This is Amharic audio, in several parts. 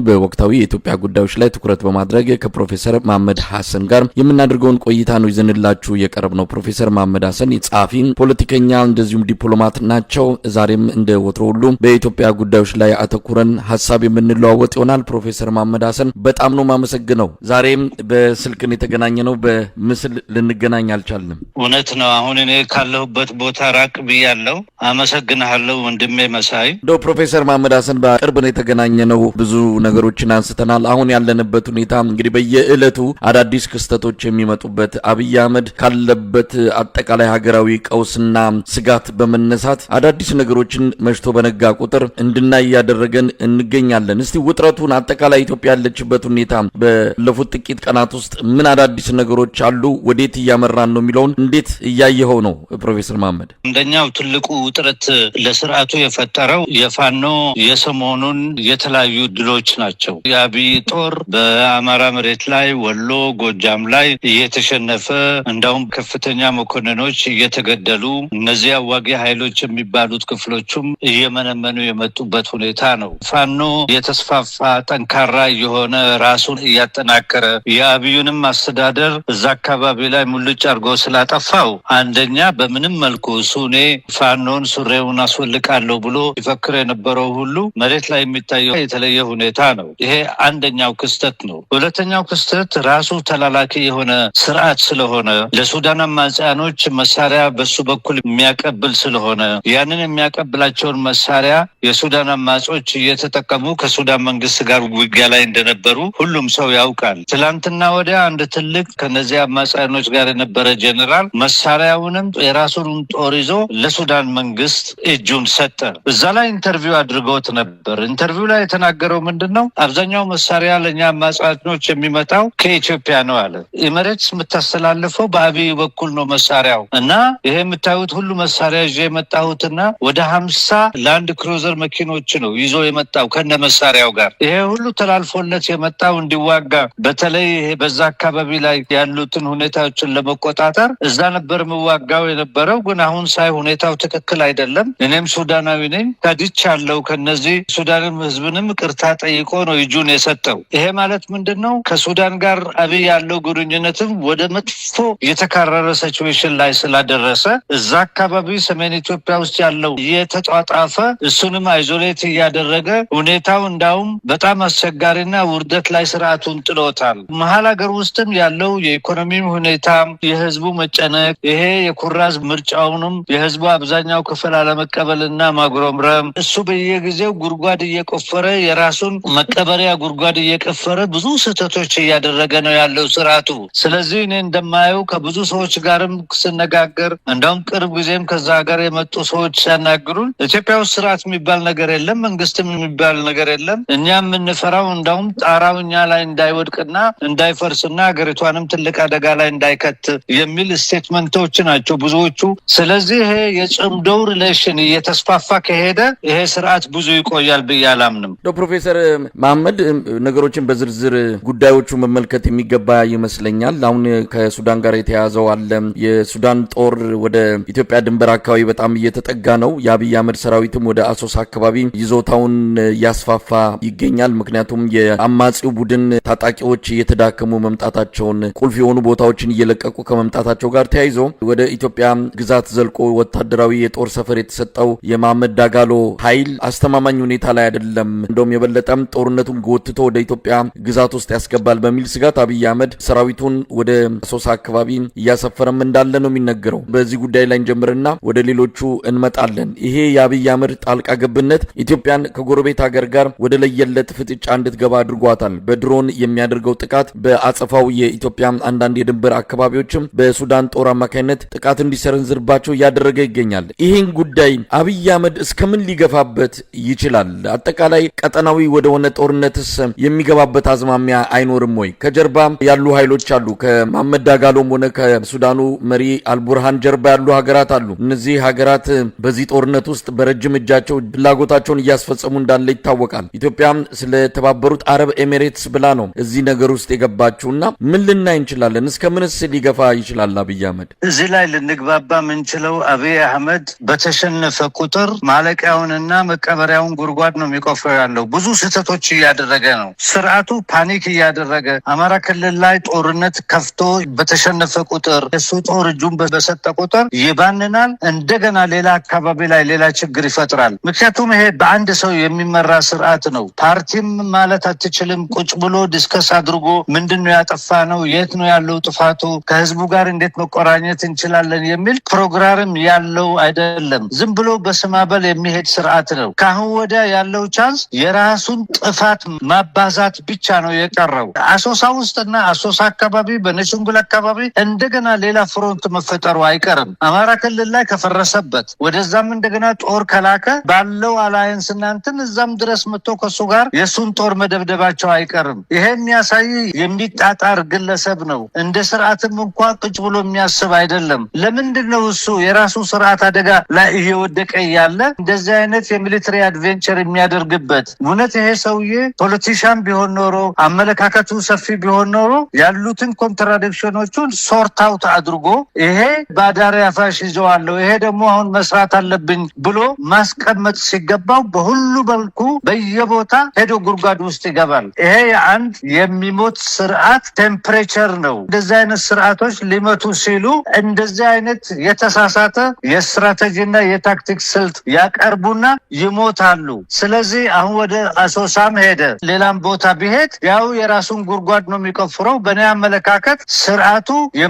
በወቅታዊ የኢትዮጵያ ጉዳዮች ላይ ትኩረት በማድረግ ከፕሮፌሰር መሐመድ ሐሰን ጋር የምናደርገውን ቆይታ ነው ይዘንላችሁ የቀረብነው። ፕሮፌሰር መሐመድ ሐሰን ጸሐፊ፣ ፖለቲከኛ እንደዚሁም ዲፕሎማት ናቸው። ዛሬም እንደ ወትሮ ሁሉ በኢትዮጵያ ጉዳዮች ላይ አተኩረን ሀሳብ የምንለዋወጥ ይሆናል። ፕሮፌሰር መሐመድ ሐሰን በጣም ነው የማመሰግነው። ዛሬም በስልክን የተገናኘ ነው፣ በምስል ልንገናኝ አልቻልንም። እውነት ነው። አሁን እኔ ካለሁበት ቦታ ራቅ ብያለሁ። አመሰግንሃለሁ ወንድሜ መሳይ። እንደው ፕሮፌሰር መሐመድ ሐሰን በቅርብ ነው የተገናኘነው፣ ብዙ ነገሮችን አንስተናል። አሁን ያለንበት ሁኔታ እንግዲህ በየዕለቱ አዳዲስ ክስተቶች የሚመጡበት፣ አብይ አህመድ ካለበት አጠቃላይ ሀገራዊ ቀውስና ስጋት በመነሳት አዳዲስ ነገሮችን መሽቶ በነጋ ቁጥር እንድናይ እያደረገን እንገኛለን። እስቲ ውጥረቱን፣ አጠቃላይ ኢትዮጵያ ያለችበት ሁኔታ፣ ባለፉት ጥቂት ቀናት ውስጥ ምን አዳዲስ ነገሮች አሉ፣ ወዴት እያመራን ነው የሚለውን እንዴት እያየኸው ነው ፕሮፌሰር መሐመድ? አንደኛው ትልቁ ውጥረት ለስርዓቱ የፈጠረው የፋኖ የሰሞኑን የተለያዩ ድሎች ናቸው። የአብይ ጦር በአማራ መሬት ላይ፣ ወሎ፣ ጎጃም ላይ እየተሸነፈ፣ እንዳውም ከፍተኛ መኮንኖች እየተገደሉ፣ እነዚህ አዋጊ ኃይሎች የሚባሉት ክፍሎቹም እየመነመኑ የመጡበት ሁኔታ ነው። ፋኖ የተስፋፋ፣ ጠንካራ እየሆነ፣ ራሱን እያጠናከረ፣ የአብዩንም አስተዳደር እዛ አካባቢ ላይ ሙልጭ አድርጎ ስላጠፋው፣ አንደኛ በምንም መልኩ እሱ እኔ ፋኖን ሱሬውን አስወልቃለሁ ብሎ ይፈክር የነበረው ሁሉ መሬት ላይ የሚታየው የተለየ ሁኔታ ነው። ይሄ አንደኛው ክስተት ነው። ሁለተኛው ክስተት ራሱ ተላላኪ የሆነ ስርዓት ስለሆነ፣ ለሱዳን አማጽያኖች መሳሪያ በሱ በኩል የሚያቀብል ስለሆነ፣ ያንን የሚያቀብላቸውን መሳሪያ የሱዳን አማጾች እየተጠቀሙ ከሱዳን መንግስት ጋር ውጊያ ላይ እንደነበሩ ሁሉም ሰው ያውቃል። ትላንትና ወዲያ አንድ ትልቅ ከነዚህ አማጽያኖች ጋር የነበረ ጀኔራል መሳሪያውንም የራሱን ጦር ይዞ ለሱዳን መንግስት እጁን ሰጠ። እዛ ላይ interview አድርገውት ነበር። Interview ላይ የተናገረው ምንድን ነው? አብዛኛው መሳሪያ ለእኛ አማጽያኖች የሚመጣው ከኢትዮጵያ ነው አለ። ኤምሬትስ የምታስተላልፈው በአብይ በኩል ነው መሳሪያው፣ እና ይሄ የምታዩት ሁሉ መሳሪያ ይዤ የመጣሁትና ወደ 50 ላንድ ክሩዘር መኪኖች ነው ይዞ የመጣው ከነ መሳሪያው ጋር። ይሄ ሁሉ ተላልፎለት የመጣው እንዲዋጋ፣ በተለይ ይሄ በዛ አካባቢ ላይ ያሉትን ሁኔታዎችን ለመቆጣጠር። እዛ ነበር የምዋጋው የነበረው፣ ግን አሁን ሳይ ሁኔታው ትክክል አይደለም። እኔም ሱዳናዊ ነኝ፣ ከድቻለሁ። ከነዚህ ሱዳንም ህዝብንም ይቅርታ ጠይቆ ነው እጁን የሰጠው። ይሄ ማለት ምንድን ነው? ከሱዳን ጋር አብይ ያለው ግንኙነትም ወደ መጥፎ የተካረረ situation ላይ ስላደረሰ፣ እዛ አካባቢ ሰሜን ኢትዮጵያ ውስጥ ያለው እየተጧጧፈ እሱንም isolate እያደረገ፣ ሁኔታው እንዳውም በጣም አስቸጋሪና ውርደት ላይ ስርዓቱን ጥሎታል። መሀል ሀገር ውስጥም ያለው የኢኮኖሚ ሁኔታ፣ የህዝቡ መጨነቅ፣ ይሄ የኩራዝ ምርጫውንም የህዝቡ አብዛኛው ክፍል አለመቀበልና ማጉረምረም፣ እሱ በየጊዜው ጉድጓድ እየቆፈረ፣ የራሱን መቀበሪያ ጉድጓድ እየቆፈረ ብዙ ስህተቶች እያደረገ ነው ያለው ስርዓቱ። ስለዚህ እኔ እንደማየው፣ ከብዙ ሰዎች ጋርም ስነጋገር፣ እንደውም ቅርብ ጊዜም ከዛ ሀገር የመጡ ሰዎች ሲያናግሩን፣ ኢትዮጵያ ውስጥ ስርዓት የሚባል ነገር የለም፣ መንግስትም የሚባል ነገር የለም። እኛ የምንፈራው እንዳውም ጣራው እኛ ላይ እንዳይወድቅና እንዳይፈርስና ሀገሪቷንም ትልቅ አደጋ ላይ እንዳይከት የሚል statement ኦች ናቸው ብዙዎቹ። ስለዚህ ይሄ የጽምዶው relation እየተስፋፋ ከሄደ ይሄ ስርዓት ብዙ ይቆያል ብዬ አላምንም። እንደው ፕሮፌሰር መሐመድ፣ ነገሮችን በዝርዝር ጉዳዮቹ መመልከት የሚገባ ይመስለኛል። አሁን ከሱዳን ጋር የተያያዘው አለ። የሱዳን ጦር ወደ ኢትዮጵያ ድንበር አካባቢ በጣም እየተጠጋ ነው። የአብይ አህመድ ሰራዊትም ወደ አሶሳ አካባቢ ይዞታውን እያስፋፋ ይገኛል። ምክንያቱም የአማጺው ቡድን ታጣቂዎች እየተዳከሙ መምጣታቸውን፣ ቁልፍ የሆኑ ቦታዎችን እየለቀቁ ከመምጣታቸው ጋር ተያይዞ ወደ ኢትዮጵያ ግዛት ዘልቆ ወታደራዊ የጦር ሰፈር የተሰጠው የመሐመድ ዳጋሎ ኃይል አስተማማኝ ሁኔታ ላይ አይደለም፣ እንደውም የበለጠም ጦርነቱን ጎትቶ ወደ ኢትዮጵያ ግዛት ውስጥ ያስገባል በሚል ስጋት አብይ አህመድ ሰራዊቱን ወደ አሶሳ አካባቢ እያሰፈረም እንዳለ ነው የሚነገረው። በዚህ ጉዳይ ላይ እንጀምርና ወደ ሌሎቹ እንመጣለን። ይሄ የአብይ አህመድ ጣልቃ ገብነት ኢትዮጵያን ከጎረቤት ሀገር ጋር ወደ ለየለት ፍጥጫ እንድትገባ አድርጓታል። በድሮን የሚያደርገው ጥቃት በአጸፋው የኢትዮጵያ አንዳንድ የድንበር አካባቢዎችም በሱዳን ጦር አማካኝነት ጥቃት እንዲሰነዝርባቸው እያደረገ ይገኛል። ይህን ጉዳይ አብይ አህመድ እስከምን ሊገፋበት ይችላል? አጠቃላይ ቀጠናዊ ወደሆነ ጦርነትስ የሚገባበት አዝማሚያ አይኖርም ወይ? ከጀርባ ያሉ ኃይሎች አሉ። ከመሐመድ ዳጋሎም ሆነ ከሱዳኑ መሪ አልቡርሃን ጀርባ ያሉ ሀገራት አሉ። እነዚህ ሀገራት በዚህ ጦርነት ውስጥ በረጅም እጃቸው ፍላጎታቸውን እያስፈጸሙ እንዳለ ይታወቃል። ኢትዮጵያ ስለተባበሩት አረብ ኤሚሬትስ ብላ ነው እዚህ ነገር ውስጥ የገባችውና ምን ልናይ እንችላለን? እስከ ምንስ ሊገፋ ይችላል አብይ አህመድ? እዚህ ላይ ልንግባባ የምንችለው አብይ አህመድ በተሸነፈ ቁጥር ማለቂያውንና መቀበሪያውን ጉድጓድ ነው የሚቆፍረው ያለው። ብዙ ስህተት ስህተቶች እያደረገ ነው። ስርዓቱ panic እያደረገ አማራ ክልል ላይ ጦርነት ከፍቶ በተሸነፈ ቁጥር፣ እሱ ጦር እጁን በሰጠ ቁጥር ይባንናል። እንደገና ሌላ አካባቢ ላይ ሌላ ችግር ይፈጥራል። ምክንያቱም ይሄ በአንድ ሰው የሚመራ ስርዓት ነው። ፓርቲም ማለት አትችልም። ቁጭ ብሎ discuss አድርጎ ምንድን ነው ያጠፋነው፣ የት ነው ያለው ጥፋቱ፣ ከህዝቡ ጋር እንዴት መቆራኘት እንችላለን የሚል ፕሮግራም ያለው አይደለም። ዝም ብሎ በስማበል የሚሄድ ስርዓት ነው። ከአሁን ወዲያ ያለው chance የራሱን ጥፋት ማባዛት ብቻ ነው የቀረው። አሶሳ ውስጥና አሶሳ አካባቢ፣ ቤኒሻንጉል አካባቢ እንደገና ሌላ front መፈጠሩ አይቀርም። አማራ ክልል ላይ ከፈረሰበት ወደዛም እንደገና ጦር ከላከ ባለው alliance እናንትን እዛም ድረስ መጥቶ ከሱ ጋር የእሱን ጦር መደብደባቸው አይቀርም። ይሄ የሚያሳይ የሚጣጣር ግለሰብ ነው። እንደ ስርዓትም እንኳ ቁጭ ብሎ የሚያስብ አይደለም። ለምንድን ነው እሱ የራሱ ስርዓት አደጋ ላይ እየወደቀ እያለ እንደዚህ አይነት የ military adventure የሚያደርግበት? እውነት ይሄ ሰውዬ politician ቢሆን ኖሮ፣ አመለካከቱ ሰፊ ቢሆን ኖሮ ያሉትን contradiction ኦቹን sort out አድርጎ ይሄ በአዳሪ አፋሽ ይዘዋለሁ፣ ይሄ ደግሞ አሁን መስራት አለብኝ ብሎ ማስቀመጥ ሲገባው በሁሉ መልኩ በየቦታ ሄዶ ጉድጓድ ውስጥ ይገባል። ይሄ የአንድ የሚሞት ስርዓት temperature ነው። እንደዚህ አይነት ስርዓቶች ሊመቱ ሲሉ እንደዚህ አይነት የተሳሳተ የስትራቴጂና የታክቲክ ስልት ያቀርቡና ይሞታሉ። ስለዚህ አሁን ወደ አሶሳም ሄደ፣ ሌላም ቦታ ቢሄድ ያው የራሱን ጉድጓድ ነው የሚቆፍረው። በእኔ አመለካከት ስርዓቱ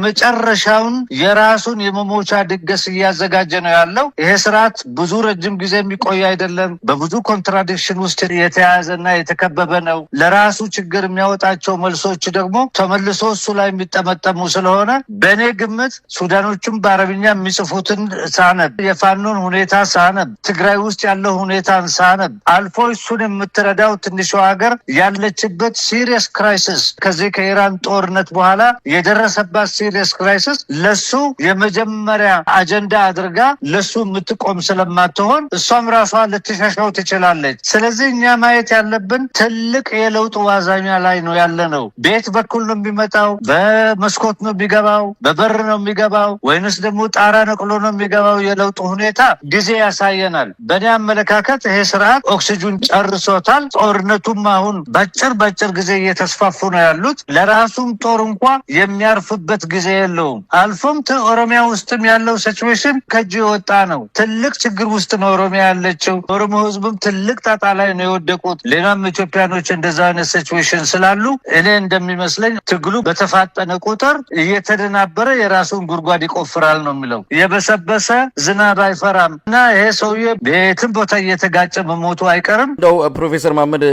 የመጨረሻውን የራሱን የመሞቻ ድግስ እያዘጋጀ ነው ያለው። ይሄ ስርዓት ብዙ ረጅም ጊዜ የሚቆይ አይደለም። በብዙ contradiction ውስጥ የተያያዘና የተከበበ ነው። ለራሱ ችግር የሚያወጣቸው መልሶች ደግሞ ተመልሶ እሱ ላይ የሚጠመጠሙ ስለሆነ በእኔ ግምት ሱዳኖቹም በአረብኛ የሚጽፉትን ሳነብ፣ የፋኖን ሁኔታ ሳነብ፣ ትግራይ ውስጥ ያለው ሁኔታን ሳነብ፣ አልፎ እሱን የምትረዳው ትንሿ ሀገር ያለችበት serious crisis፣ ከዚህ ከኢራን ጦርነት በኋላ የደረሰባት serious crisis ለሱ የመጀመሪያ አጀንዳ አድርጋ ለሱ የምትቆም ስለማትሆን እሷም ራሷ ልትሸሸው ትችላለች። ስለዚህ እኛ ማየት ያለብን ትልቅ የለውጥ ዋዜማ ላይ ነው ያለነው። በየት በኩል ነው የሚመጣው? በመስኮት ነው የሚገባው? በበር ነው የሚገባው? ወይንስ ደግሞ ጣራ ነቅሎ ነው የሚገባው? የለውጡ ሁኔታ ጊዜ ያሳየናል። በእኔ አመለካከት ይሄ ስርዓት ኦክሲጁን ጨርሶታል። ጦርነቱም አሁን በአጭር በአጭር ጊዜ እየተስፋፉ ነው ያሉት። ለራሱም ጦር እንኳ የሚያርፍበት ጊዜ የለውም። አልፎም ኦሮሚያ ውስጥም ያለው situation ከእጁ የወጣ ነው። ትልቅ ችግር ውስጥ ነው ኦሮሚያ ያለችው። ኦሮሞ ህዝብም ትልቅ ጣጣ ላይ ነው የወደቁት። ሌላም ኢትዮጵያኖች እንደዛ አይነት situation ስላሉ እኔ እንደሚመስለኝ ትግሉ በተፋጠነ ቁጥር እየተደናበረ የራሱን ጉድጓድ ይቆፍራል ነው የሚለው። የበሰበሰ ዝናብ አይፈራም እና ይሄ ሰውዬ በየትም ቦታ እየተጋጨ መሞቱ አይቀርም። እንደው ፕሮፌሰር መሐመድ፣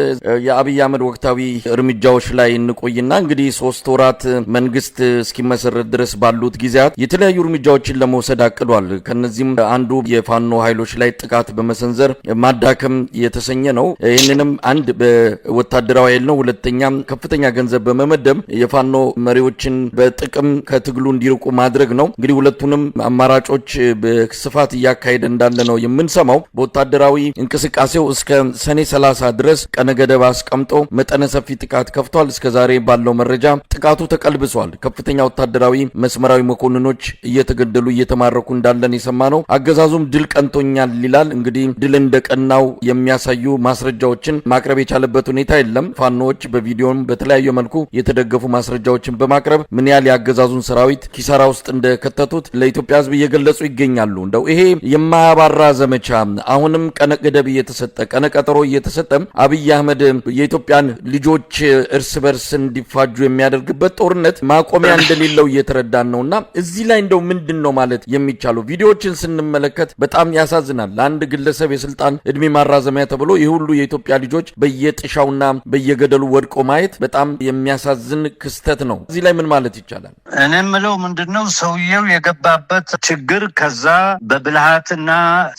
የአብይ አህመድ ወቅታዊ እርምጃዎች ላይ እንቆይና እንግዲህ 3 ወራት መንግስት እስኪመሰረት ድረስ ባሉት ጊዜያት የተለያዩ እርምጃዎችን ለመውሰድ አቅዷል። ከነዚህም አንዱ የፋኖ ኃይሎች ላይ ጥቃት በመሰንዘር ማዳከም የተሰኘ ነው። ይህንንም አንድ በወታደራዊ ኃይል ነው፣ ሁለተኛም ከፍተኛ ገንዘብ በመመደብ የፋኖ መሪዎችን በጥቅም ከትግሉ እንዲርቁ ማድረግ ነው። እንግዲህ ሁለቱንም አማራጮች በስፋት እያካሄደ እንዳለ ነው የምንሰማው። በወታደራዊ እንቅስቃሴው እስከ ሰኔ 30 ድረስ ቀነ ገደብ አስቀምጦ መጠነ ሰፊ ጥቃት ከፍቷል። እስከ ዛሬ ባለው መረጃ ጥቃቱ ተቀልብሷል። ከፍተኛ ወታደራዊ መስመራዊ መኮንኖች እየተገደሉ እየተማረኩ እንዳለን የሰማነው። አገዛዙም ድል ቀንቶኛል ይላል። እንግዲህ ድል እንደቀናው የሚያሳዩ ማስረጃዎችን ማቅረብ የቻለበት ሁኔታ የለም። ፋኖዎች በቪዲዮም በተለያየ መልኩ የተደገፉ ማስረጃዎችን በማቅረብ ምን ያህል የአገዛዙን ሰራዊት ኪሳራ ውስጥ እንደከተቱት ለኢትዮጵያ ሕዝብ እየገለጹ ይገኛሉ። እንደው ይሄ የማያባራ ዘመቻ አሁንም ቀነ ገደብ እየተሰጠ፣ ቀነ ቀጠሮ እየተሰጠ አብይ አህመድ የኢትዮጵያን ልጆች እርስ በርስ እንዲፋጁ የሚያደርግበት ጦርነት ማቆሚያ እንደሌለው እየተረዳን ነውና እዚህ ላይ እንደው ምንድን ነው ማለት የሚቻለው? ቪዲዮዎችን ስንመለከት በጣም ያሳዝናል። ለአንድ ግለሰብ የስልጣን እድሜ ማራዘሚያ ተብሎ ይህ ሁሉ የኢትዮጵያ ልጆች በየጥሻውና በየገደሉ ወድቆ ማየት በጣም የሚያሳዝን ክስተት ነው። እዚህ ላይ ምን ማለት ይቻላል? እኔ የምለው ምንድነው፣ ሰውየው የገባበት ችግር ከዛ በብልሃትና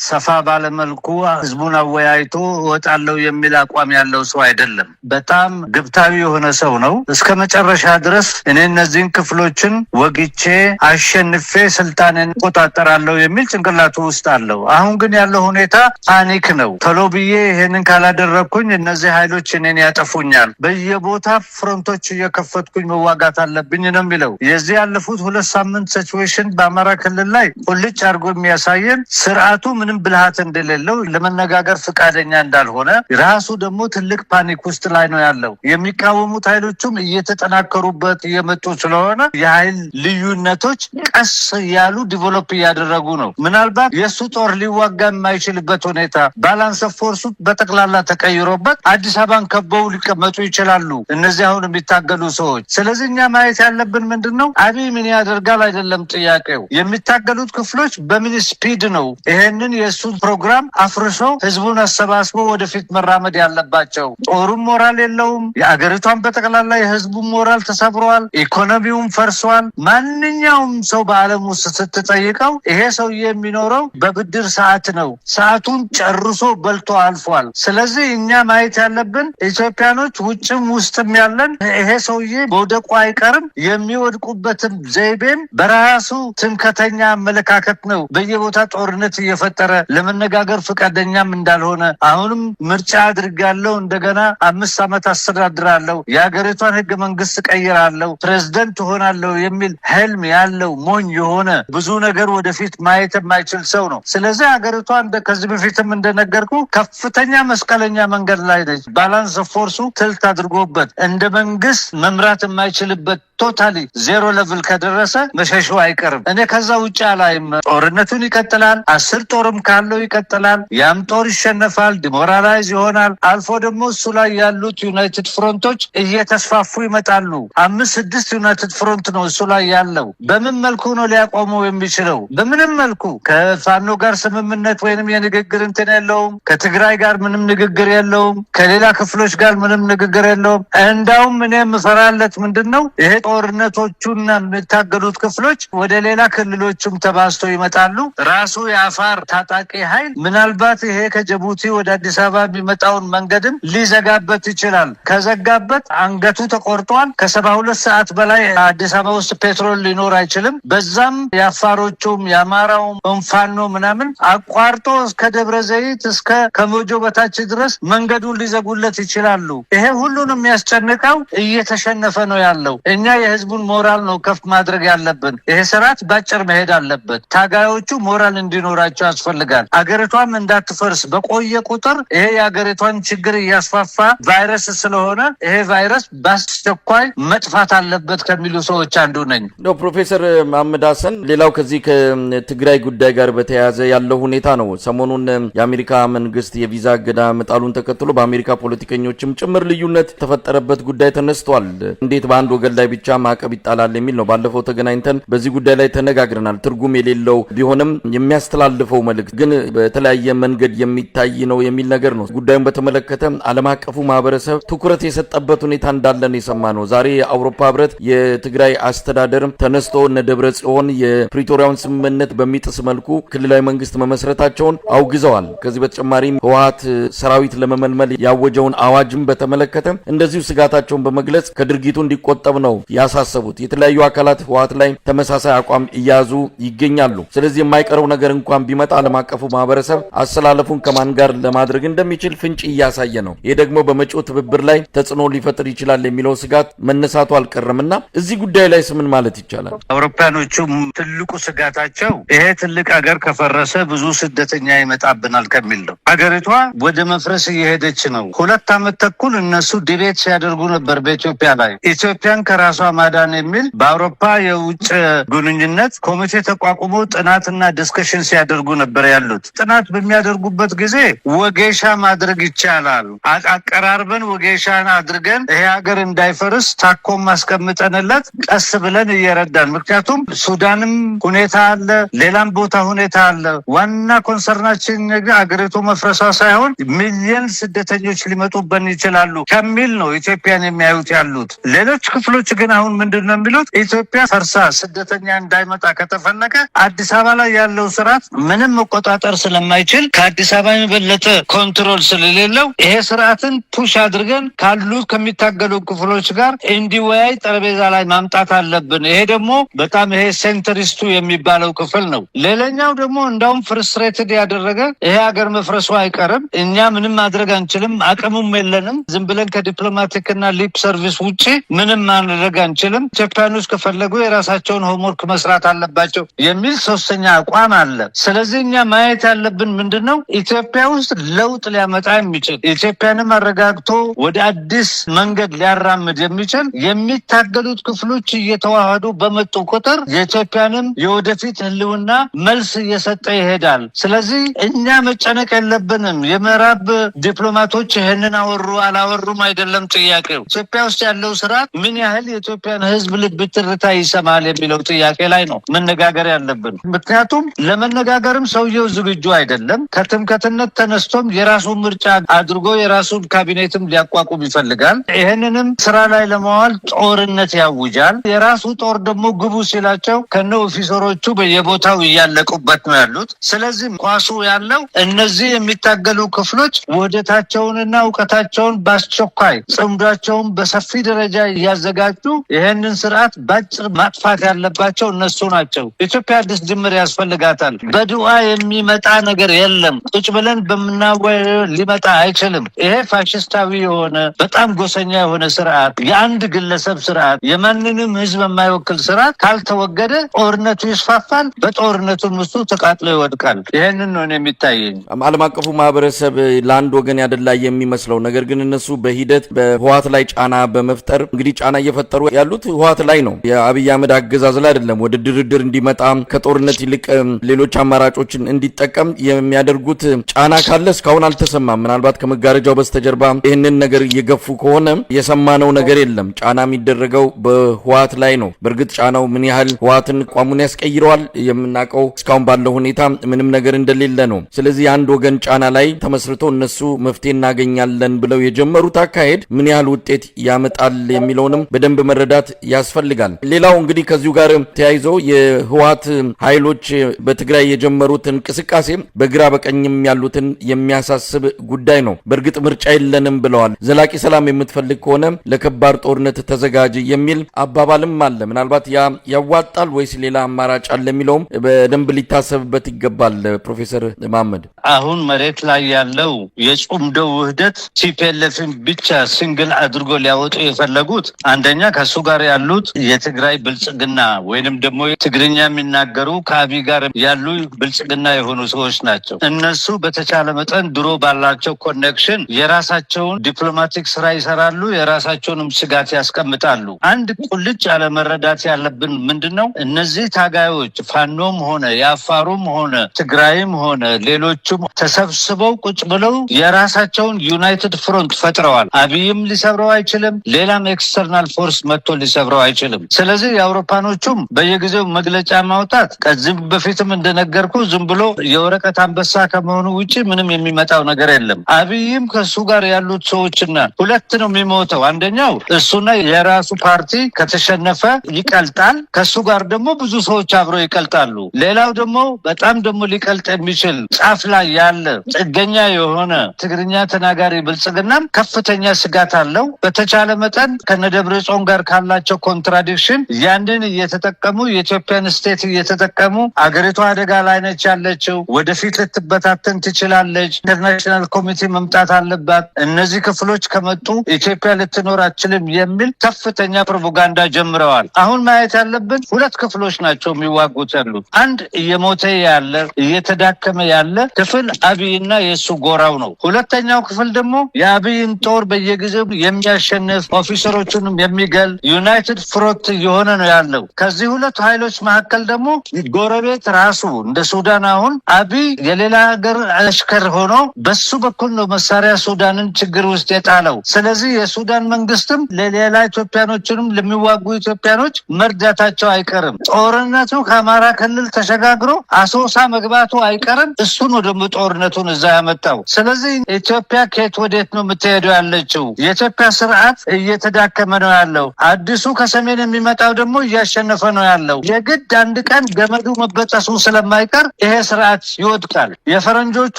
ሰፋ ባለመልኩ ህዝቡን አወያይቶ እወጣለሁ የሚል አቋም ያለው ሰው አይደለም። በጣም ግብታዊ የሆነ ሰው ነው። እስከ መጨረሻ ድረስ እኔ እነዚህን ክፍሎችን ወግቼ አሸንፌ ስልጣንን እቆጣጠራለሁ የሚል ጭንቅላቱ ውስጥ አለው። አሁን ግን ያለው ሁኔታ panic ነው። ቶሎ ብዬ ይሄንን ካላደረግኩኝ እነዚህ ኃይሎች እኔን ያጠፉኛል፣ በየቦታ front ኦች እየከፈትኩኝ መዋጋት አለብኝ ነው የሚለው። የዚህ ያለፉት 2 ሳምንት situation በአማራ ክልል ላይ ቁልጭ አድርጎ የሚያሳየን ስርዓቱ ምንም ብልሃት እንደሌለው፣ ለመነጋገር ፈቃደኛ እንዳልሆነ፣ ራሱ ደግሞ ትልቅ panic ውስጥ ላይ ነው ያለው። የሚቃወሙት ኃይሎቹም እየተጠናከሩበት እየመጡ ስለሆነ የኃይል ልዩነቶች ቀስ እያሉ develop እያደረጉ ነው። ምናልባት የእሱ ጦር ሊዋጋ የማይችልበት ሁኔታ፣ balance of force ኡ በጠቅላላ ተቀይሮበት አዲስ አበባን ከበው ሊቀመጡ ይችላሉ እነዚህ አሁን የሚታገሉ ሰዎች። ስለዚህ እኛ ማየት ያለብን ምንድን ነው? አብይ ምን ያደርጋል አይደለም ጥያቄው። የሚታገሉት ክፍሎች በምን speed ነው ይሄንን የእሱን ፕሮግራም አፍርሶ ህዝቡን አሰባስቦ ወደፊት መራመድ ያለባቸው። ጦሩም ሞራል የለውም። የአገሪቷን በጠቅላላ የህዝቡን ሞራል ተሰብሯል። ኢኮኖሚውም ፈርሷል። ማንኛውም ሰው በዓለም ውስጥ ስትጠይቀው ይሄ ሰውዬ የሚኖረው በብድር ሰዓት ነው። ሰዓቱን ጨርሶ በልቶ አልፏል። ስለዚህ እኛ ማየት ያለብን ኢትዮጵያኖች ውጭም ውስጥም ያለን ይሄ ሰውዬ መውደቁ አይቀርም። የሚወድቁበትም ዘይቤም በራሱ ትምክህተኛ አመለካከት ነው። በየቦታ ጦርነት እየፈጠረ ለመነጋገር ፈቃደኛም እንዳልሆነ፣ አሁንም ምርጫ አድርጋለሁ፣ እንደገና 5 ዓመት አስተዳድራለሁ፣ የሀገሪቷን ህገ መንግስት ቀይራለሁ፣ ፕሬዝደንት እሆናለሁ የሚል ህልም ያለው ሞኝ የሆነ፣ ብዙ ነገር ወደፊት ማየት የማይችል ሰው ነው። ስለዚህ ሀገሪቷ ከዚህ በፊትም እንደነገርኩ ከፍተኛ መስቀለኛ መንገድ ላይ ነች። Balance of force ኡ tilt አድርጎበት እንደ መንግስት መምራት የማይችልበት totally zero level ከደረሰ መሸሹ አይቀርም። እኔ ከዛ ውጭ አላይም። ጦርነቱን ይቀጥላል። 10 ጦርም ካለው ይቀጥላል። ያም ጦር ይሸነፋል፣ demoralize ይሆናል። አልፎ ደግሞ እሱ ላይ ያሉት united front ኦች እየተስፋፉ ይመጣሉ። አምስት ስድስት united front ነው እሱ ላይ ያለው። በምን መልኩ ነው ሊያቆመው የሚችለው? በምንም መልኩ። ከፋኖ ጋር ስምምነት ወይንም የንግግር እንትን የለውም። ከትግራይ ጋር ምንም ንግግር የለውም። ከሌላ ክፍሎች ጋር ምንም ንግግር የለውም። እንዳውም እኔ የምፈራለት ምንድን ነው፣ ይሄ ጦርነቶቹና የሚታገሉት ክፍሎች ወደ ሌላ ክልሎችም ተባዝተው ይመጣሉ። ራሱ የአፋር ታጣቂ ኃይል ምናልባት ይሄ ከጅቡቲ ወደ አዲስ አበባ የሚመጣውን መንገድም ሊዘጋበት ይችላል። ከዘጋበት አንገቱ ተቆርጧል። ከ72 ሰዓት በላይ አዲስ አበባ ውስጥ petrol ሊኖር አይችልም። በዛም የአፋሮቹም የአማራውም ፋኖ ምናምን አቋርጦ እስከ ደብረ ዘይት፣ እስከ ከሞጆ በታች ድረስ መንገዱን ሊዘጉለት ይችላሉ። ይሄ ሁሉንም የሚያስጨንቀው እየተሸነፈ ነው ያለው። እኛ የህዝቡን ሞራል ነው ከፍ ማድረግ ያለብን። ይሄ ስርዓት ባጭር መሄድ አለበት። ታጋዮቹ ሞራል እንዲኖራቸው ያስፈልጋል። አገሪቷም እንዳትፈርስ፣ በቆየ ቁጥር ይሄ የአገሪቷን ችግር እያስፋፋ ቫይረስ ስለሆነ ይሄ ቫይረስ በአስቸኳይ መጥፋት አለበት ከሚሉ ሰዎች አንዱ ነኝ። እንደው ፕሮፌሰር መሐመድ ሀሰን፣ ሌላው ከዚህ ከትግራይ ጉዳይ ጋር በተያያዘ ያለው ሁኔታ ነው። ሰሞኑን የአሜሪካ መንግስት የቪዛ እገዳ መጣሉን ተከትሎ በአሜሪካ ፖለቲከኞችም ጭምር ልዩነት የተፈጠረበት ጉዳይ ተነስቷል። እንዴት በአንድ ወገን ላይ ብቻ ማዕቀብ ይጣላል የሚል ነው። ባለፈው ተገናኝተን በዚህ ጉዳይ ላይ ተነጋግረናል። ትርጉም የሌለው ቢሆንም የሚያስተላልፈው መልእክት ግን በተለያየ መንገድ የሚታይ ነው የሚል ነገር ነው። ጉዳዩን በተመለከተ ዓለም አቀፉ ማህበረሰብ ትኩረት የሰጠበት ሁኔታ እንዳለ ነው የሰማነው። ዛሬ የአውሮፓ ህብረት የትግራይ አስተዳደር ተነስቶ እነ ደብረ ጽዮን የፕሪቶሪያውን ስምምነት በሚጥስ መልኩ ክልላዊ መንግስት መመስረታቸውን አውግዘዋል። ከዚህ በተጨማሪም ህወሀት ሰራዊት ለመመልመል ያወጀውን አዋጅም በተመለከተ እንደዚሁ ስጋታቸውን በመግለጽ ከድርጊቱ እንዲቆጠብ ነው ያሳሰቡት። የተለያዩ አካላት ህወሀት ላይ ተመሳሳይ አቋም እያያዙ ይገኛሉ። ስለዚህ የማይቀረው ነገር እንኳን ቢመጣ ዓለም አቀፉ ማህበረሰብ አሰላለፉን ከማን ጋር ለማድረግ እንደሚችል ፍንጭ እያሳየ ነው። ይህ ደግሞ በመጪው ትብብር ላይ ተጽዕኖ ሊፈጥር ይችላል የሚለው ስጋት መነሳቱ አልቀረም እና እዚህ ጉዳይ ላይ ምን ማለት ይቻላል? አውሮፓኖቹ ትልቁ ስጋታቸው ይሄ ትልቅ ሀገር ከፈረሰ ብዙ ስደተኛ ይመጣብናል ከሚል ነው። ሀገሪቷ ወደ መፍረስ እየሄደች ነው። 2 ዓመት ተኩል እነሱ debate ሲያደርጉ ነበር በኢትዮጵያ ላይ። ኢትዮጵያን ከራሷ ማዳን የሚል በአውሮፓ የውጭ ግንኙነት ኮሚቴ ተቋቁሞ ጥናትና discussion ሲያደርጉ ነበር ያሉት። ጥናት በሚያደርጉበት ጊዜ ወጌሻ ማድረግ ይቻላል፣ አቀራርበን ወጌሻን አድርገን ይሄ ሀገር እንዳይፈርስ ታኮም አስቀምጠንለት ቀስ ብለን እየረዳን፣ ምክንያቱም ሱዳንም ሁኔታ አለ፣ ሌላም ቦታ ሁኔታ አለ። ዋና concern ኣችን ግን አገሪቱ መፍረሷ ሳይሆን ሚሊየን ስደተኞች ሊመጡብን ይችላሉ ከሚል ነው ኢትዮጵያን የሚያዩት ያሉት። ሌሎች ክፍሎች ግን አሁን ምንድን ነው የሚሉት? ኢትዮጵያ ፈርሳ ስደተኛ እንዳይመጣ ከተፈለገ አዲስ አበባ ላይ ያለው ስርዓት ምንም መቆጣጠር ስለማይችል፣ ከአዲስ አበባ የበለጠ control ስለሌለው፣ ይሄ ስርዓትን push አድርገን ካሉት ከሚታገሉ ክፍሎች ጋር እንዲወያይ ጠረጴዛ ላይ ማምጣት አለብን። ይሄ ደግሞ በጣም ይሄ centrist ኡ የሚባለው ክፍል ነው። ሌላኛው ደግሞ እንዳውም frustrated ያደረገ ይሄ ሀገር መፍረሱ አይቀርም፣ እኛ ምንም ማድረግ አንችልም፣ አቅሙም የለንም፣ ዝም ብለን ከ diplomatic እና lip service ውጭ ምንም ማድረግ አንችልም፣ ኢትዮጵያኖች ከፈለጉ የራሳቸውን homework መስራት አለባቸው የሚል ሶስተኛ አቋም አለ። ስለዚህ እኛ ማየት ያለብን ምንድን ነው? ኢትዮጵያ ውስጥ ለውጥ ሊያመጣ የሚችል የሚችል፣ ኢትዮጵያንም አረጋግቶ ወደ አዲስ መንገድ ሊያራምድ የሚችል የሚታገሉት ክፍሎች እየተዋህዱ በመጡ ቁጥር የኢትዮጵያንም የወደፊት ህልውና መልስ እየሰጠ ይሄዳል። ስለዚህ እኛ መጨነቅ የለብንም። የምዕራብ ዲፕሎማቶች ይህንን አወሩ አላወሩም አይደለም ጥያቄው። ኢትዮጵያ ውስጥ ያለው ስርዓት ምን ያህል የኢትዮጵያን ህዝብ ልብ ትርታ ይሰማል የሚለው ጥያቄ ላይ ነው መነጋገር ያለብን። ምክንያቱም ለመነጋገርም ሰውየው ዝግጁ አይደለም። ከትምክህትነት ተነስቶም የራሱን ምርጫ አድርጎ የራሱን ካቢኔትም ሊያቋቁም ይፈልጋል። ይህንንም ስራ ላይ ለማዋል ጦርነት ያውጃል። የራሱ ጦር ደግሞ ግቡ ሲላቸው ከነ officer ኦቹ በየቦታው እያለቁበት ነው ያሉት። ስለዚህ ኳሱ ያለው እነዚህ የሚታገሉ ክፍሎች ውህደታቸውንና እውቀታቸውን በአስቸኳይ ጽምዷቸውን በሰፊ ደረጃ እያዘጋጁ ይህንን ስርዓት ባጭር ማጥፋት ያለባቸው እነሱ ናቸው። ኢትዮጵያ አዲስ ጅምር ያስፈልጋታል። በዱዓ የሚመጣ ነገር የለም። ቁጭ ብለን በምናወያየው ሊመጣ አይችልም። ይሄ ፋሽስታዊ የሆነ፣ በጣም ጎሰኛ የሆነ ስርዓት፣ የአንድ ግለሰብ ስርዓት፣ የማንንም ህዝብ የማይወክል ስርዓት ካልተወገደ ጦርነቱ ይስፋፋል። በጦርነቱም እሱ ተቃጥሎ ይወድቃል። ይህንን ነው የሚታየኝ። ዓለም አቀፉ ማህበረሰብ ለአንድ ወገን ያደላ የሚመስለው ነገር ግን እነሱ በሂደት በህወሓት ላይ ጫና በመፍጠር፣ እንግዲህ ጫና እየፈጠሩ ያሉት ህወሓት ላይ ነው፣ የአብይ አህመድ አገዛዝ ላይ አይደለም። ወደ ድርድር እንዲመጣ፣ ከጦርነት ይልቅ ሌሎች አማራጮችን እንዲጠቀም የሚያደርጉት ጫና ካለ እስካሁን አልተሰማም። ምናልባት ከመጋረጃው በስተጀርባ ይህንን ነገር እየገፉ ከሆነ የሰማነው ነገር የለም። ጫና የሚደረገው በህወሓት ላይ ነው። በእርግጥ ጫናው ምን ያህል ህወሓትን አቋሙን ያስቀይረዋል የምናውቀው እስካሁን ባለው ሁኔታ ምንም ነገር እንደሌለ ነው። ስለዚህ የአንድ ወገን ጫና ላይ ተመስርቶ እነሱ መፍትሄ እናገኛለን ብለው የጀመሩት አካሄድ ምን ያህል ውጤት ያመጣል የሚለውንም በደንብ መረዳት ያስፈልጋል። ሌላው እንግዲህ ከዚሁ ጋር ተያይዞ የህወሓት ኃይሎች በትግራይ የጀመሩት እንቅስቃሴ በግራ በቀኝም ያሉትን የሚያሳስብ ጉዳይ ነው። በእርግጥ ምርጫ የለንም ብለዋል። ዘላቂ ሰላም የምትፈልግ ከሆነ ለከባድ ጦርነት ተዘጋጅ የሚል አባባልም አለ። ምናልባት ያ ያዋጣል ወይስ ሌላ አማራጭ አለ የሚለውም በደንብ ሊታሰብበት ይገባል። ፕሮፌሰር መሐመድ። አሁን መሬት ላይ ያለው የጽምዶ ውህደት TPLF ን ብቻ single አድርጎ ሊያወጡ የፈለጉት አንደኛ ከእሱ ጋር ያሉት የትግራይ ብልጽግና ወይንም ደግሞ ትግርኛ የሚናገሩ ከአብይ ጋር ያሉ ብልጽግና የሆኑ ሰዎች ናቸው። እነሱ በተቻለ መጠን ድሮ ባላቸው connection የራሳቸውን diplomatic ስራ ይሰራሉ፣ የራሳቸውንም ስጋት ያስቀምጣሉ። አንድ ቁልጭ ያለ መረዳት ያለብን ምንድን ነው? እነዚህ ታጋዮች ፋኖም ሆነ የአፋሩም ሆነ ትግራይም ሆነ ሌሎቹም ተሰብስበው ቁጭ ብለው የራሳቸውን united front ፈጥረዋል። አብይም ሊሰብረው አይችልም። ሌላም external force መጥቶ ሊሰብረው አይችልም። ስለዚህ የአውሮፓኖቹም በየጊዜው መግለጫ ማውጣት ከዚህም በፊትም እንደነገርኩ ዝም ብሎ የወረቀት አንበሳ ከመሆኑ ውጭ ምንም የሚመጣው ነገር የለም። አብይም ከእሱ ጋር ያሉት ሰዎችና ሁለት ነው የሚሞተው። አንደኛው እሱና የራሱ ፓርቲ ከተሸነፈ ይቀልጣል። ከእሱ ጋር ደግሞ ብዙ ሰዎች አብረው ይቀልጣሉ። ሌላው ደግሞ በጣም ደግሞ ሊቀልጥ የሚችል ጫፍ ላይ ያለ ጥገኛ የሆነ ትግርኛ ተናጋሪ ብልጽግናም ከፍተኛ ስጋት አለው። በተቻለ መጠን ከነደብረ ጽዮን ጋር ካላቸው contradiction ያንን እየተጠቀሙ፣ የኢትዮጵያን state እየተጠቀሙ አገሪቷ አደጋ ላይ ነች ያለችው፣ ወደፊት ልትበታተን ትችላለች፣ international community መምጣት አለባት፣ እነዚህ ክፍሎች ከመጡ ኢትዮጵያ ልትኖር አትችልም የሚል ከፍተኛ ፕሮፓጋንዳ ጀምረዋል። አሁን ማየት ያለብን ሁለት ክፍሎች ናቸው የሚዋጉት ያሉት። አንድ እየሞተ ያለ፣ እየተዳከመ ያለ ክፍል አብይና የእሱ ጎራው ነው። ሁለተኛው ክፍል ደግሞ የአብይን ጦር በየጊዜው የሚያሸንፍ፣ officer ኦቹንም የሚገል united front እየሆነ ነው ያለው። ከዚህ ሁለት ኃይሎች መካከል ደግሞ ጎረቤት ራሱ እንደ ሱዳን፣ አሁን አብይ የሌላ ሀገር አሽከር ሆኖ በሱ በኩል ነው መሳሪያ ሱዳንን ችግር ውስጥ የጣለው። ስለዚህ የሱዳን መንግስትም ለሌላ ኢትዮጵያኖችንም ለሚዋጉ ኢትዮጵያኖች መርዳታቸው አይቀርም። ጦርነቱ ከአማራ ክልል ተሸጋግሮ አሶሳ መግባቱ አይቀርም። እሱ ነው ደግሞ ጦርነቱን እዛ ያመጣው። ስለዚህ ኢትዮጵያ ከየት ወዴት ነው የምትሄደው ያለችው? የኢትዮጵያ ስርዓት እየተዳከመ ነው ያለው። አዲሱ ከሰሜን የሚመጣው ደግሞ እያሸነፈ ነው ያለው። የግድ አንድ ቀን ገመዱ መበጠሱ ስለማይቀር ይሄ ስርዓት ይወድቃል። የፈረንጆቹ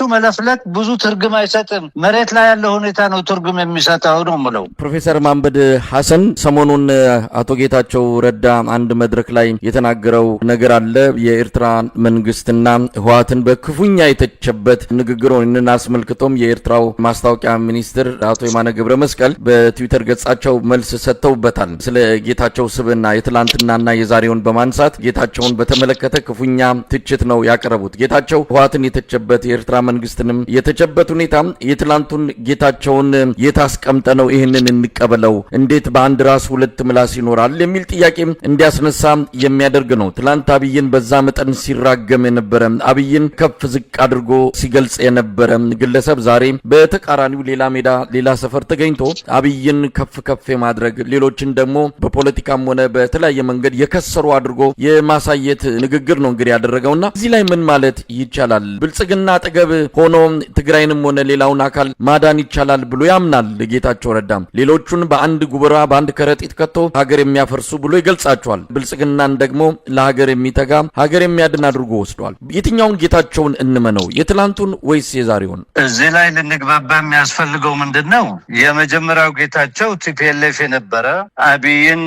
መለፍለፍ ብዙ ትርጉም አይሰጥም። መሬት ላይ ያለው ሁኔታ ነው ትርጉም የሚሰጠው ነው ምለው። ፕሮፌሰር መሐመድ ሐሰን፣ ሰሞኑን አቶ ጌታቸው ረዳ አንድ መድረክ ላይ የተናገረው ነገር አለ። የኤርትራ መንግስትና ህወሓትን በክፉኛ የተቸበት ንግግሩን አስመልክቶም የኤርትራው ማስታወቂያ ሚኒስትር አቶ የማነ ገብረ መስቀል በትዊተር ገጻቸው መልስ ሰጥተውበታል። ስለ ጌታቸው ስብዕና የትላንትናና የዛሬውን በማንሳት ጌታቸውን በተመለከተ ክፉኛ ትችት ነው ያቀረቡት። ጌታቸው ህወሓትን የተቸበት፣ የኤርትራ መንግስትንም የተቸበት ሁኔታ የትላንቱን ጌታቸውን የት አስቀምጠ ነው ይህንን እንቀበለው? እንዴት በአንድ ራስ ሁለት ምላስ ይኖራል? የሚል ጥያቄ እንዲያስነሳ የሚያደርግ ነው። ትላንት አብይን በዛ መጠን ሲራገም የነበረ፣ አብይን ከፍ ዝቅ አድርጎ ሲገልጽ የነበረ ግለሰብ ዛሬ በተቃራኒው ሌላ ሜዳ፣ ሌላ ሰፈር ተገኝቶ አብይን ከፍ ከፍ የማድረግ፣ ሌሎችን ደግሞ በፖለቲካም ሆነ በተለያየ መንገድ የከሰሩ አድርጎ የማሳየት ንግግር ነው እንግዲህ ያደረገውና እዚህ ላይ ምን ማለት ይቻላል? ብልጽግና አጠገብ ሆኖ ትግራይንም ሆነ ሌላውን አካል ማዳን ይቻላል ብሎ ያምናል ጌታቸው ረዳም። ሌሎቹን በአንድ ጉብራ፣ በአንድ ከረጢት ከቶ ሀገር የሚያፈርሱ ብሎ ይገልጻቸዋል። ብልጽግናን ደግሞ ለሀገር የሚተጋ፣ ሀገር የሚያድን አድርጎ ወስዷል። የትኛውን ጌታቸውን እንመነው? የትላንቱን ወይስ የዛሬውን? እዚህ ላይ ልንግባባ የሚያስፈልገው ምንድን ነው? የመጀመሪያው ጌታቸው TPLF የነበረ፣ አብይን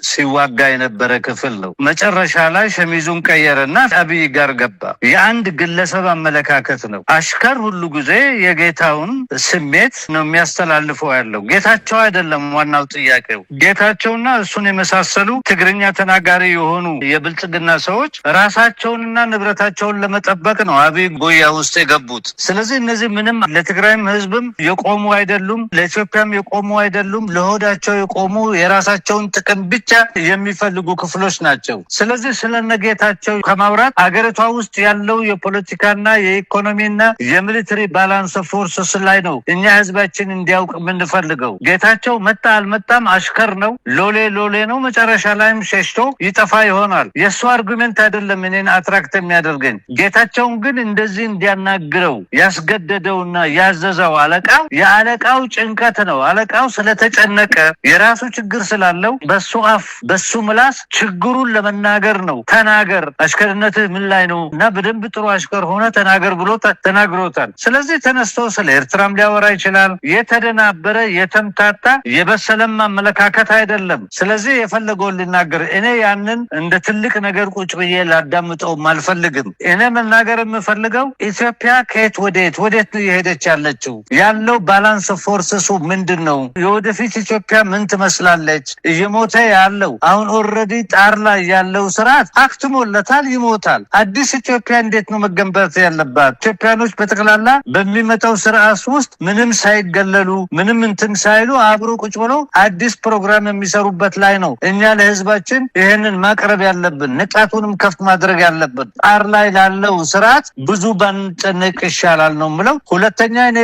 ሲዋጋ የነበረ ክፍል ነው። መጨረሻ ላይ ሸሚዙን ቀየረና አብይ ጋር ገባ። የአንድ ግለሰብ አመለካከት ነው። አሽከር ሁሉ ጊዜ የጌታውን ስሜት ነው የሚያስተላልፈው ያለው። ጌታቸው አይደለም ዋናው ጥያቄው። ጌታቸውና እሱን የመሳሰሉ ትግርኛ ተናጋሪ የሆኑ የብልጽግና ሰዎች ራሳቸውንና ንብረታቸውን ለመጠበቅ ነው አብይ ጉያ ውስጥ የገቡት። ስለዚህ እነዚህ ምንም ለትግራይም ህዝብም የቆሙ አይደሉም፣ ለኢትዮጵያም የቆሙ አይደሉም። ለሆዳቸው የቆሙ፣ የራሳቸውን ጥቅም ብቻ የሚፈልጉ ክፍሎች ናቸው። ስለዚህ ስለነጌታቸው ከማውራት አገሪቷ ውስጥ ያለው የፖለቲካና የኢኮኖሚና የ military balance forces ላይ ነው እኛ ህዝባችን እንዲያውቅ የምንፈልገው። ጌታቸው መጣ አልመጣም አሽከር ነው፣ ሎሌ ሎሌ ነው። መጨረሻ ላይም ሸሽቶ ይጠፋ ይሆናል። የእሱ argument አይደለም እኔን attract የሚያደርገኝ። ጌታቸውን ግን እንደዚህ እንዲያናግረው ያስገደደውና ያዘዘው አለቃው፣ የአለቃው ጭንቀት ነው። አለቃው ስለተጨነቀ፣ የራሱ ችግር ስላለው በሱ አፍ በሱ ምላስ ችግሩን ለመናገር ነው። ተናገር፣ አሽከርነትህ ምን ላይ ነው እና በደንብ ጥሩ አሽከር ሆነ ተናገር ብሎ ተናግሮታል። ስለዚህ ተነስቶ ስለ ኤርትራም ሊያወራ ይችላል። የተደናበረ፣ የተምታታ፣ የበሰለም አመለካከት አይደለም። ስለዚህ የፈለገውን ሊናገር፣ እኔ ያንን እንደ ትልቅ ነገር ቁጭ ብዬ ላዳምጠውም አልፈልግም። እኔ መናገር የምፈልገው ኢትዮጵያ ከየት ወዴት ወዴት ነው የሄደች ያለችው? ያለው balance forces ኡ ምንድን ነው? የወደፊት ኢትዮጵያ ምን ትመስላለች? እየሞተ ያለው፣ አሁን already ጣር ላይ ያለው ስርዓት አክትሞለታል፣ ይሞታል። አዲስ ኢትዮጵያ እንዴት ነው መገንባት ያለባት? ኢትዮጵያኖች በጠቅላላ በሚመጣው ስርዓት ውስጥ ምንም ሳይገለሉ፣ ምንም እንትን ሳይሉ አብሮ ቁጭ ብለው አዲስ ፕሮግራም የሚሰሩበት ላይ ነው እኛ ለህዝባችን ይህንን ማቅረብ ያለብን፣ ንቃቱንም ከፍ ማድረግ ያለብን። ጣር ላይ ላለው ስርዓት ብዙ ባንጨነቅ ይሻላል ነው ምለው። ሁለተኛ እኔ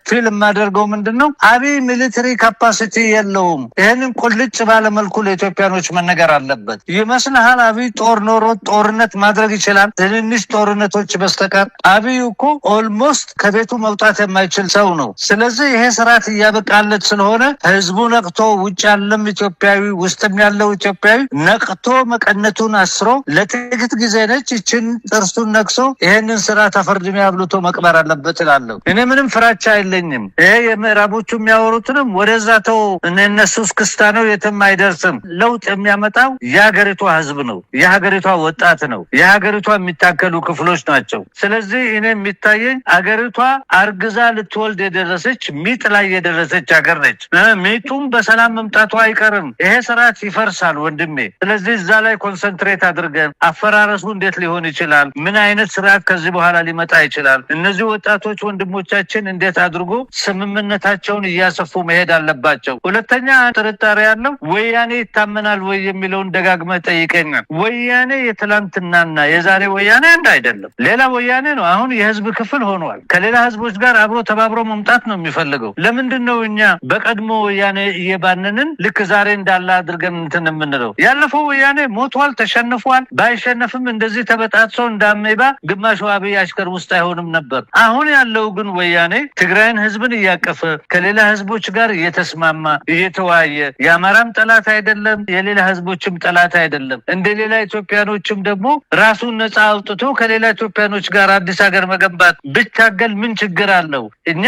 feel የማደርገው ምንድን ነው፣ አብይ military capacity የለውም። ይህንን ቁልጭ ባለ መልኩ ለኢትዮጵያኖች መነገር አለበት። ይመስልሃል አብይ ጦር ኖሮ ጦርነት ማድረግ ይችላል? ትንንሽ ጦርነቶች በስተቀር አብይ እኮ almost ከቤቱ መውጣት የማይችል ሰው ነው። ስለዚህ ይሄ ስርዓት እያበቃለት ስለሆነ ህዝቡ ነቅቶ፣ ውጭ ያለም ኢትዮጵያዊ ውስጥም ያለው ኢትዮጵያዊ ነቅቶ፣ መቀነቱን አስሮ፣ ለጥቂት ጊዜ ነች ይችን፣ ጥርሱን ነክሶ ይሄንን ስርዓት አፈር ድሜ አብልቶ መቅበር አለበት እላለሁ። እኔ ምንም ፍራቻ የለኝም። ይሄ የምዕራቦቹ የሚያወሩትንም ወደዛ ተው፣ እነሱ እስክስታ ነው፣ የትም አይደርስም። ለውጥ የሚያመጣው የሀገሪቷ ህዝብ ነው፣ የሀገሪቷ ወጣት ነው፣ የሀገሪቷ የሚታገሉ ክፍሎች ናቸው። ስለዚህ እኔ የሚታየኝ አገሪቷ አርግዛ ልትወልድ የደረሰች፣ ሚጥ ላይ የደረሰች ሀገር ነች። ሚጡም በሰላም መምጣቱ አይቀርም። ይሄ ስርዓት ይፈርሳል ወንድሜ። ስለዚህ እዛ ላይ concentrate አድርገን አፈራረሱ እንዴት ሊሆን ይችላል? ምን አይነት ስርዓት ከዚህ በኋላ ሊመጣ ይችላል? እነዚህ ወጣቶች ወንድሞቻችን እንዴት አድርጎ ስምምነታቸውን እያሰፉ መሄድ አለባቸው። ሁለተኛ ጥርጣሬ ያለው ወያኔ ይታመናል ወይ የሚለውን ደጋግመህ ጠይቀኛል። ወያኔ የትላንትናና የዛሬ ወያኔ አንድ አይደለም። ሌላ ወያኔ ነው። አሁን የህዝብ ክፍል ሆኗል። ከሌላ ህዝቦች ጋር አብሮ ተባብሮ መምጣት ነው የሚፈልገው። ለምንድን ነው እኛ በቀድሞ ወያኔ እየባነንን ልክ ዛሬ እንዳለ አድርገን እንትን የምንለው? ያለፈው ወያኔ ሞቷል፣ ተሸንፏል። ባይሸነፍም እንደዚህ ተበጣጥሶ እንዳሜባ ግማሹ አብይ አሽከር ውስጥ አይሆንም ነበር። አሁን ያለው ግን ወያኔ ትግራይን ህዝብን እያቀፈ፣ ከሌላ ህዝቦች ጋር እየተስማማ፣ እየተወያየ፣ የአማራም ጠላት አይደለም፣ የሌላ ህዝቦችም ጠላት አይደለም። እንደ ሌላ ኢትዮጵያኖችም ደግሞ ራሱን ነፃ አውጥቶ ከሌላ ኢትዮጵያኖች ጋር አዲስ ሀገር መገንባት ብታገል ምን ችግር አለው? እኛ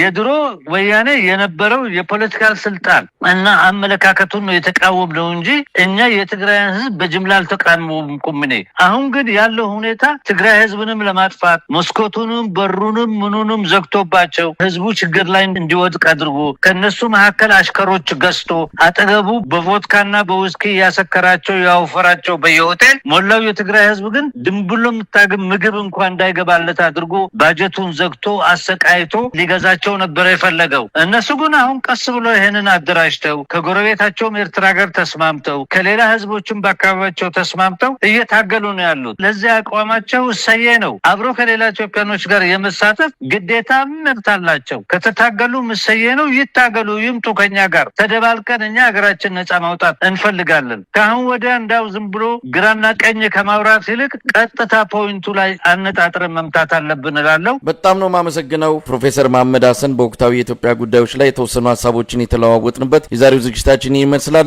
የድሮ ወያኔ የነበረው የ political ስልጣን እና አመለካከቱን ነው የተቃወምነው እንጂ እኛ የትግራይን ህዝብ በጅምላ አልተቃወምኩም እኔ። አሁን ግን ያለው ሁኔታ ትግራይ ህዝብንም ለማጥፋት መስኮቱንም በሩንም ምኑንም ዘግቶባቸው፣ ህዝቡ ችግር ላይ እንዲወድቅ አድርጎ፣ ከነሱ መካከል አሽከሮች ገዝቶ አጠገቡ በቮድካና በውስኪ እያሰከራቸው ያወፈራቸው በየሆቴል ሞላው። የትግራይ ህዝብ ግን ድንብሎ የምታግም ምግብ እንኳ እንዳይገባለት አድርጎ ባጀቱን ዘግቶ አሰቃይቶ አሰቃይቶ ሊገዛቸው ነበረ የፈለገው። እነሱ ግን አሁን ቀስ ብሎ ይህንን አደራጅተው ከጎረቤታቸውም ኤርትራ ጋር ተስማምተው ከሌላ ህዝቦችም በአካባቢያቸው ተስማምተው እየታገሉ ነው ያሉት። ለዚያ አቋማቸው እሰየ ነው። አብሮ ከሌላ ኢትዮጵያኖች ጋር የመሳተፍ ግዴታ መብት አላቸው። ከተታገሉ እሰየ ነው። ይታገሉ፣ ይምጡ ከኛ ጋር ተደባልቀን እኛ ሀገራችን ነፃ ማውጣት እንፈልጋለን። ከአሁን ወዲያ እንዳው ዝም ብሎ ግራና ቀኝ ከማውራት ይልቅ ቀጥታ point ኡ ላይ አነጣጥረን መምታት አለብን እላለሁ። በጣም ነው የማመሰግነው ፕሮፌሰር መሐመድ ሀሰን በወቅታዊ የኢትዮጵያ ጉዳዮች ላይ የተወሰኑ ሀሳቦችን የተለዋወጥንበት የዛሬው ዝግጅታችን ይመስላል።